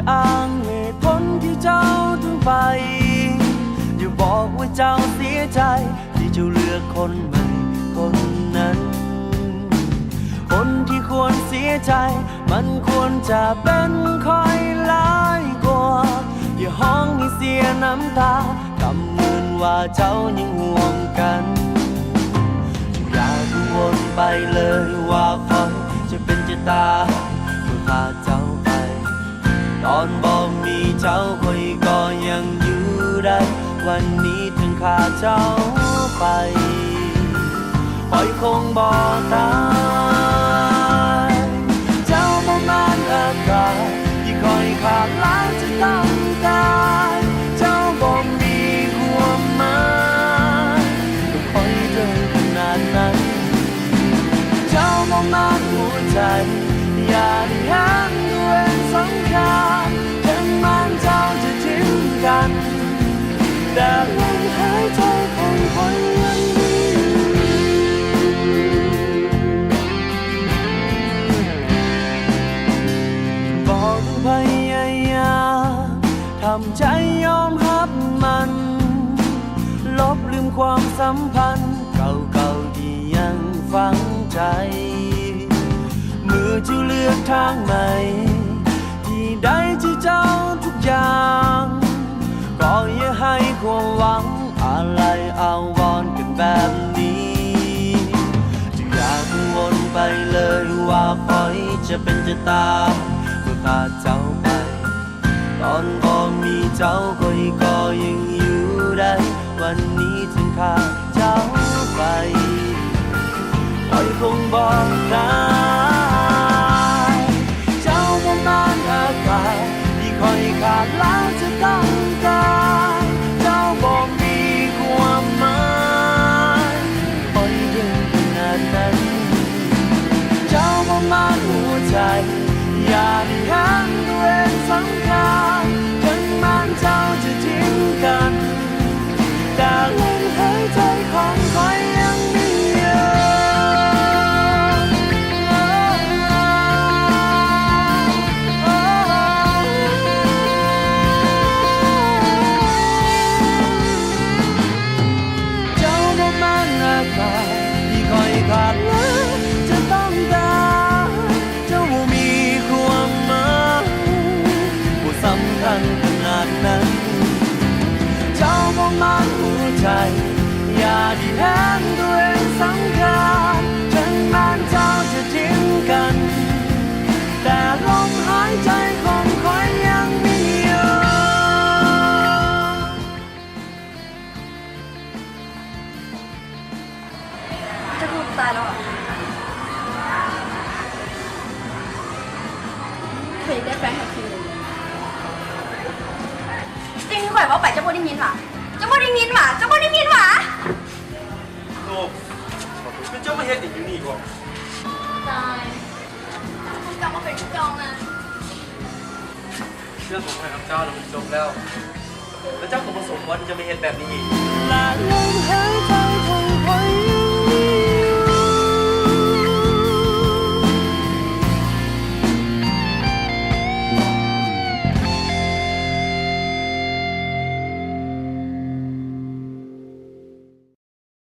ອ້າງເຫດຜົນທີ່ເຈົ້າເຖິງໄປ, ຢ່າບອກວ່າເຈົ້າເສຍໃຈທີ່ເຈົ້າເລືອກຄົນໃໝ່ຄົນນັ້ນ. ຄົນທີ່ຄວນເສຍໃຈ ມັນຄວນຈະເປັນຂ້ອຍຫຼາຍກວ່າ. ຢ່າຮ້ອງໃຫ້ເສຍນ້ຳຕາ ກຳເໝືອນວ່າເຈົ້າຍັງຫ່ວງກັນ. ຢ່າກັງວົນໄປເລີຍວ່າຂ້ອຍຈະເປັນຈະຕາຍເມື່ອພາເຈົ້າໄປ. ຕອນບໍ່ມີເຈົ້າຂ້ອຍກໍຍັງຢູ່ໄດ້, ວັນນີ້ເຖິງຂ້າເຈົ້າໄປ ຂ້ອຍຄົງບໍ່ຕາຍ. ເຈົ້າບໍ່ແມ່ນອາກາດທີ່ຂ້ອຍຂາດແລ້ວຈະຕ້ອງຕາຍ, ເຈົ້າບໍ່ມີຄວາມໝາຍກັບຂ້ອຍເຖິງຂະໜາດນັ້ນ. ເຈົ້າບໍ່ມັກຫົວໃຈ ຢ່າໄດ້ຫາຕົວເອງສຳຄັນ, ເຖິງແມ່ນເຈົ້າຈະຖິ້ມກັນ ແຕ່ລົມຫາຍໃຈຂອງຂ້ອຍຍັງມີຢູ່. ບໍ່ຕ້ອງພະຍາຍາມ ທຳໃຈຍອມຮັບມັນ, ລົບລືມຄວາມສຳພັນເກົ່າໆທີ່ຍັງຝັງໃຈ. ເມື່ອເຈົ້າເລືອກທາງໃໝ່ ທີ່ໄດ້ຈະເຈົ້າທຸກຢ່າງ, ກໍຢ່າໃຫ້ຄວາມຫວັງອາໄລອາວອນກັນແບບນີ້. ເຈົ້າຢ່າກັງວົນໄປເລີຍວ່າຂ້ອຍຈະເປັນຈະຕາຍເມື່ອພາເຈົ້າໄປ. ຕອນບໍ່ມີເຈົ້າຂ້ອຍກໍຍັງຢູ່ໄດ້, ວັນນີ້ເຖິງຂ້າເຈົ້າໄປ ຂ້ອຍຄົງບໍ່ຕາຍ. ເຈົ້າບໍ່ແມ່ນອາກາດທີ່ຂ້ອຍຂາດແລ້ວຈະຕ້ອງຕາຍ, ເຈົ້າບໍ່ມີຄວາມໝາຍ ຂ້ອຍເຖິງຂະໜາດນັ້ນ. ເຈົ້າບໍ່ມັກຫົວໃຈ ຢ່າໄດ້ຫາຕົວເອງສຳຄັນ, ເຖິງແມ່ນເຈົ້າຈະຖິ້ມກັນ ແຕ່ລົມຫາຍໃຈຂອງຂ້ອຍຍັງມີຢູ່. ເຈົ້າບໍ່ແມ່ນອາກາດທີ່ຂ້ອຍຂາດແລ້ວຈະຕ້ອງຕາຍ. ເຈົ້າບໍ່ມີຄວາມໝາຍ ບໍ່ສຳຄັນຂະໜາດນັ້ນ. ເຈົ້າບໍ່ມັກຫົວໃຈ ຢ່າໄດ້ຫາຕົວເອງສຳຄັນ, ເຖິງແມ່ນເຈົ້າຈະຖິ້ມກັນ ແຕ່ລົມຫາຍໃຈຂອງຂ້ອຍຍັງມີຢູ່. ຈະຮູ້ຕາຍແລ້ວຫວາ? ຂ້ອຍຢາກໄດ້ແຟນໃຫ້ຄິວ. ສິ່ງທີ່ຂ້ອຍເວົ້າໄປເຈົ້າບໍ່ໄດ້ຍິນຫວາ? ເຈົ້າບໍ່ໄດ້ຍິນຫວາ? ເຈົ້າບໍ່ໄດ້ຍິນຫວາ? ໂອ້ ຄືເຈົ້າມາເຮັດຫຍັງຢູ່ນີ້ບໍ? ຕາຍ ເຈົ້າມາເປັນເຈົ້ານະ. ເລື່ອງຂອງຂ້ອຍກັບເຈົ້ານະມັນຈົບແລ້ວ ແລະ ເຈົ້າກໍບໍ່ສົມຄວນທີ່ຈະມາເຮັດແບບນີ້ອີກ. ລະລົມຫາຍໃຈ